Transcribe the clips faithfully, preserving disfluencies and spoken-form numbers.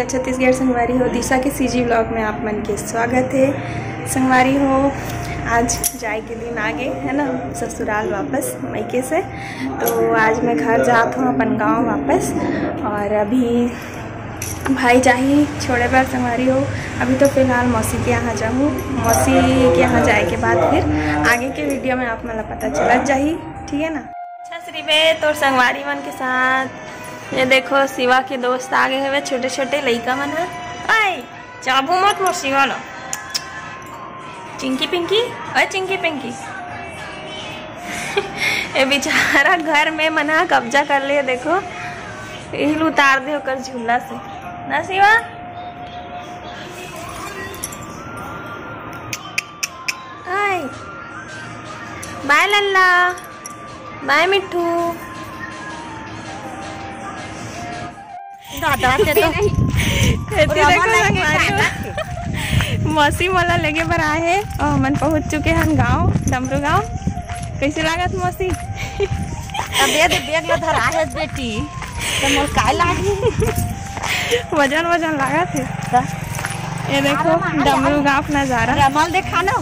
छत्तीसगढ़ संगवारी हो, दिशा के सीजी व्लॉग में आप मन के स्वागत है। संगवारी हो, आज जाए के दिन आ गए है ना, ससुराल वापस मइके से। तो आज मैं घर जात हूँ अपन गांव वापस, और अभी भाई जाही छोड़े बर संगवारी हो। अभी तो फिलहाल मौसी के यहाँ जाहूँ, मौसी के यहाँ जाए के बाद फिर आगे के वीडियो में आप मन ला पता चलत जाही, ठीक है ना। अच्छा श्री बे, तोर संगवारी मन के साथ ये देखो, शिवा के दोस्त आ गए हवे, छोटे छोटे लइका मन ह। आय, चाबू मत मोर शिवा ला। चिंकी पिंकी, ओए चिंकी पिंकी। ये बेचारा घर में मन ह कब्जा कर ले, देखो, इही ल उतार दे ओकर झूला से ना शिवा। आय, बाय लल्ला। बाय मिट्ठू। दादा, ते तो एती देखो संगवारी हो। मौसी मोला लेगे बर आए हे और हमन पहुंच चुके हन गांव, डमरू गांव। कैसे लागत मौसी? अब ये दे, बैग ला धरा है बेटी, तो मोर काय लागी? वजन वजन लागत हे। ये देखो, डमरू गांव नजारा। रमल देखा ना।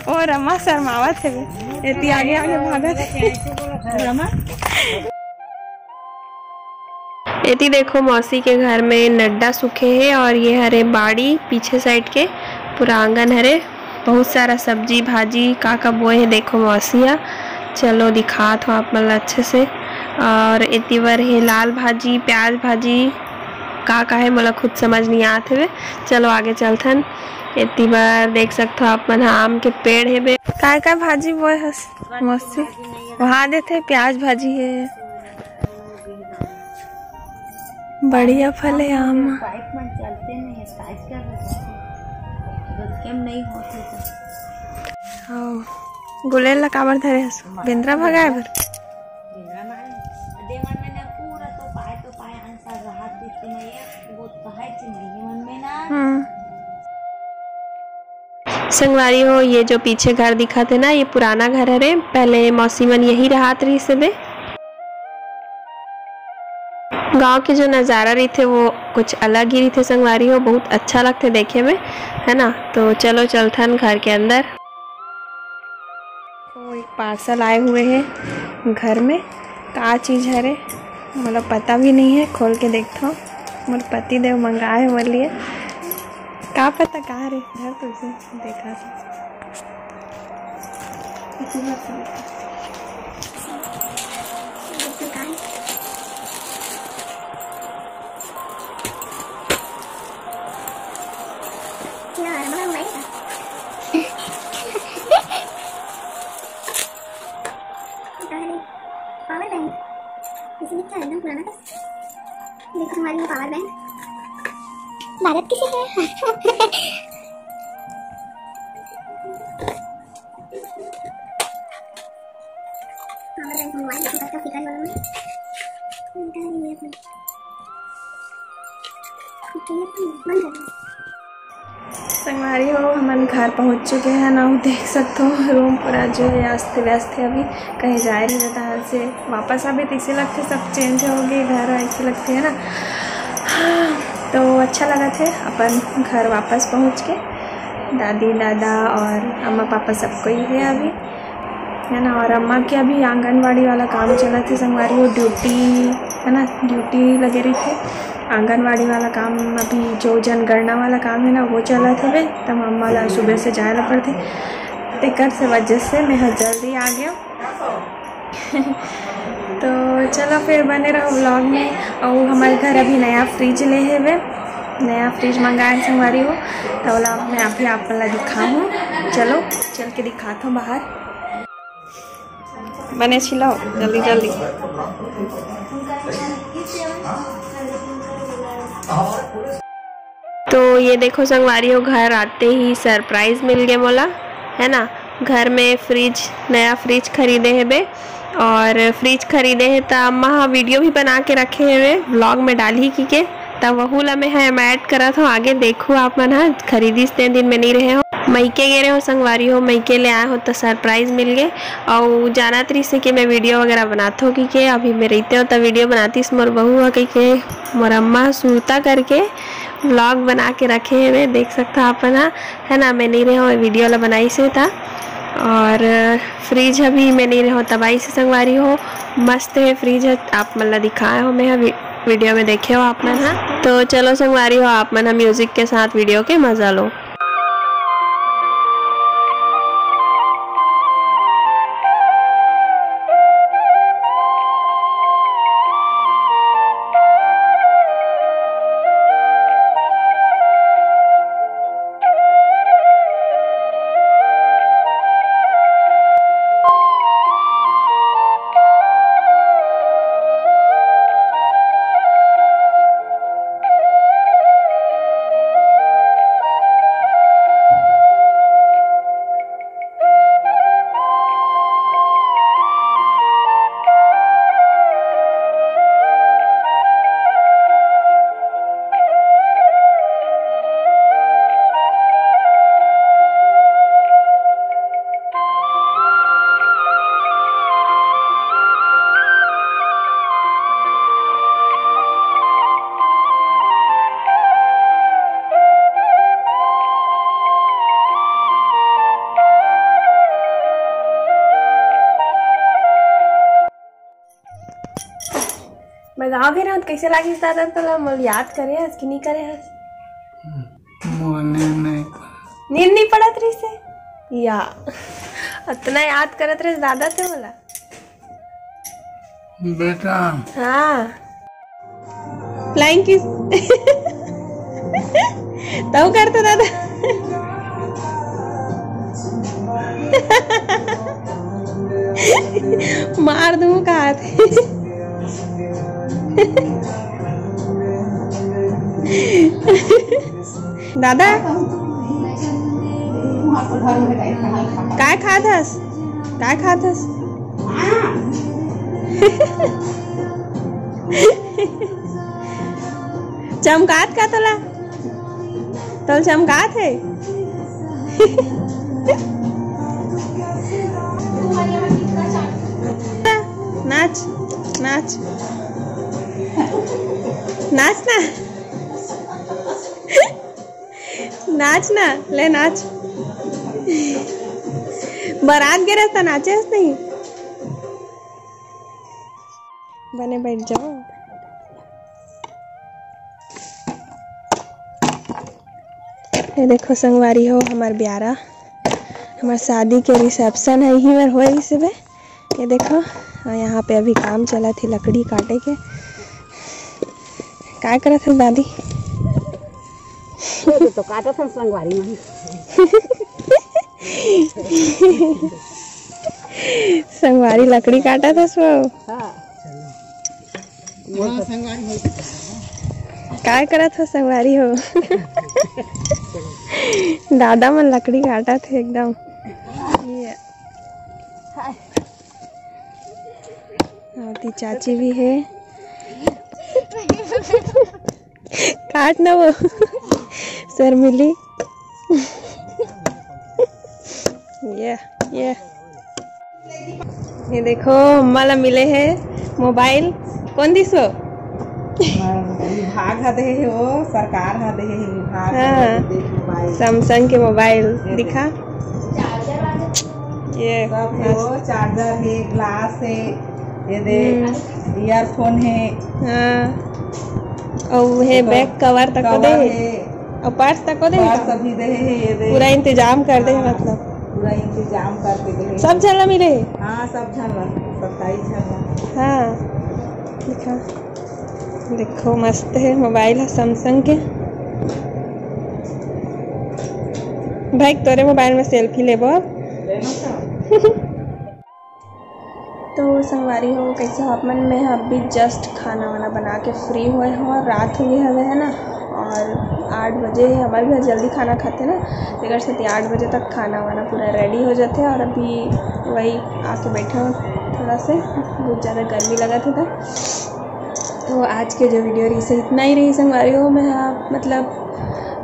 ओ रमा शर्मावत हे, एती आगे आगे भागत हे। रमा। एती देखो, मौसी के घर में नड्डा सूखे हे और ये हरे बाड़ी पीछे साइड के पूरा आंगन हरे। बहुत सारा सब्जी भाजी का का बोए हे, देखो मौसी ह। चलो दिखात हो आप मन ला अच्छे से। और एती बर हे लाल भाजी, प्याज भाजी, का का हे मोला खुद समझ नहीं आत हवे। चलो आगे चलथन। एती बर देख सकथो आप मन ह, आम के पेड़ हेबे। काय काय भाजी बोए हस मौसी? वहाँ देथे प्याज भाजी हे, बढ़िया फल हे आम। पाइप मन चलते नहीं है, साइज कर देते हैं। रोज के हम नहीं होते तो। हाँ, गुलेल ला काबर धरे हस? बेंदरा भगाए बर। बेंदरा मारे। देवर में ना पूरा तो पाए तो पाए आंसर रहा, तो इसके में ये वो तो है चीज नहीं है मन में ना। हम्म। संगवारी हो, ये जो पीछे घर दिखत हे ना, ये पुराना घर हरे। पहले मौसी मन यही रहत रहिस हेबे। गांव के जो नजारा रहिथे, वो कुछ अलग ही रहिथे संगवारी हो, बहुत अच्छा लगथे देखे में, है ना। तो चलो चलथन घर के अंदर। वो एक पार्सल आए हुए हे घर में। का चीज हरे, मोला पता भी नहीं है, खोल के देखथव। मोर पति देव मंगाए हे मोर लिए। का पता का हरे, धर तो इसे देखा था। इसी बात से देखा। क्या हरे, बड़ा मोबाइल था। अरे, पावर बैंक। इसमें क्या एकदम पुराना था। देखो हमारे लिए पावर बैंक। भारत किसे है? पावर बैंक मंगवाए, देखो, इसका स्टिकर लगा हुआ है। निकाल लिया अपने। ठीक है, बंद कर दो। संगवारी हो, हमन घर पहुंच चुके हैं ना, देख सकते हो रूम पूरा जो है अस्त व्यस्त है। अभी कहीं जाए नहीं रहता हाल से, वापस आबे तो इसे लगते सब चेंज हो गए, घर ऐसे लगते है ना। हाँ, तो अच्छा लगा थे अपन घर वापस पहुंच के। दादी दादा और अम्मा पापा सब कोई है अभी, है ना। और अम्मा के अभी आंगनवाड़ी वाला काम चलत हे संगवारी हो, ड्यूटी है ना, ड्यूटी लगे रहिथे। आंगनवाड़ी वाला काम अभी जो जनगणना वाला काम है ना, वो चलत हवे, त अम्मा ला सुबह से जाए ला पड़थे। तेकर से वजह से मैं ह जल्दी आ गया। तो चलो फिर बने रहो व्लॉग में। और हमारे घर अभी नया फ्रिज ले हेवे, नया फ्रिज मंगाए संगवारी हो, तो ओला मैं अभी आप मन ला दिखाहूँ। चलो चल के दिखात हूँ बाहर। बने छिलाओ जल्दी जल्दी। तो ये देखो संगवारी हो, घर आते ही सरप्राइज मिल गए मोला, है ना। घर में फ्रिज, नया फ्रिज खरीदे हेबे, और फ्रिज खरीदे हे त अम्मा ह वीडियो भी बना के रखे हेबे, व्लॉग में डालही की के, त वहू ला मैं ह ऐड करत हूँ आगे। देखू आप मन ह, खरीदिस ते दिन में नहीं रहे हो, मइके गे रहे हो संगवारी हो, मइके ले आए हो त सरप्राइज मिल गए। और जानत रहिस हे कि मैं वीडियो वगैरह बनात हो कि के, अभी मैं रहते हो त वीडियो बनातीस मोर बहू ह कहि के, मोर अम्मा ह सुरता करके व्लॉग बना के रखे हवे, देख सकता आप मन ह, है ना। मैं नहीं रहे हो वीडियो ला बनाई से था, और फ्रिज अभी मैं नहीं रहे हो तब आई से संगवारी हो। मस्त है फ्रिज है, आप मन ला दिखाए हो मैं ह वी-, वीडियो में देखे हो आप मन ह। तो चलो संगवारी हो, आप मन ह म्यूजिक के साथ वीडियो के मजा लो। मैं गाँव गे रहूँ त कइसे लागिस दादा तोला? मोला याद करे हस कि नहीं करे हस? मोने नहीं पड़त। नींद नहीं पड़त रहिस हे? या, अतना याद करत रहिस दादा ते मोला। बेटा। हाँ। Flying kiss. तब करता दादा। मार दूँ का हाथ। दादा, काय खात हस? काय खात हस? चमकात का तोला? तोला चमकात हे? नाच, नाच, नाच ना। नाच ना, ले नाच। बारात गे रस त नाचे हस नहीं? बने बैठ जाओ। ये देखो संगवारी हो, हमार ब्यारा, हमार शादी के रिसेप्शन है, यही मेर होए रिसेबे। ये देखो, और यहाँ पे अभी काम चलत हे लकड़ी काटे के। काय करत हे दादी? ये तो काटत हन संगवारी मन। संगवारी लकड़ी काटत हस वो? हाँ। काय करत हो संगवारी हो? दादा मन लकड़ी काटत हे एकदम। ये। हाँ, ती चाची भी है। काट ना वो। शर्मिली। ये, ये। ये देखो, अम्मा ला मिले हे मोबाइल। कोन दिस वो? विभाग ह दे हे वो, सरकार ह दे हे विभाग ह हाँ। दे मोबाइल। Samsung के मोबाइल ये दिखा। ये सब हे मस्त। वो, चार्जर हे, ग्लास हे, ये दे, हम्म। ईयरफोन हे। हाँ। अउ हे देखो, बैक कवर तको दे कवर हे। हे। अउ पर्स तको दे हे पर्स का? अभी दे हे, ये दे। पूरा इंतजाम कर दे हे हाँ, मतलब। पूरा इंतजाम करके दे हे। सब झन ला मिले हे? हाँ, सब झन ला, सत्ताईस झन ला। हाँ, दिखा। देखो, मस्त हे मोबाइल ह Samsung के। भाई, तोरे मोबाइल में सेल्फी लेबो अब। लेना था। तो संगवारी हो, कैसे हो आप मन? मैं ह अभी just खाना वाना बना के free होए हव और रात हो गए हवे, है ना, और आठ बजे हे, हमारे घर जल्दी खाना खाते ना, तेकर सेती आठ बजे तक खाना वाना पूरा ready हो जाते। और अभी वही आके बैठे हो थोड़ा से, बहुत ज़्यादा गर्मी लगत हे। तो आज के जो video रही से इतना ही रही संगवारी हो। मैं ह, मतलब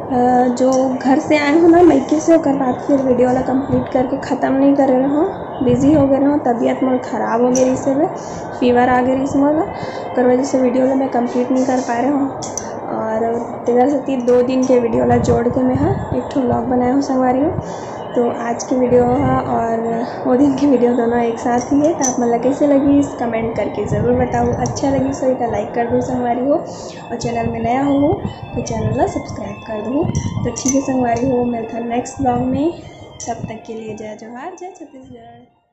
अ, जो घर से आए हो ना मायके से, ओकर बाद फिर video ला complete करके ख़त्म नहीं करे रहो, busy हो गए रहो, तबीयत मोर ख़राब हो गई रही से, fever आ गई रही से मोला, ओकर वजह से video ला मैं complete नहीं कर पाए रहो। और तेकर सेती दो दिन के वीडियो ला जोड़ के मैं ह एक ठो व्लॉग बनाए हों संगवारी हो। तो आज के वीडियो ह और वो दिन के वीडियो दोनों एक साथ ही है। तो आप मन ला कैसे लगिस, कमेंट करके ज़रूर बताओ। अच्छा लगिस होही तो लाइक कर दो संगवारी हो, और चैनल में नया हो तो चैनल ला सब्सक्राइब कर दो। तो ठीक है संगवारी हो, मिलथन नेक्स्ट व्लॉग में। तब तक के लिए जय जोहार, जय छत्तीसगढ़।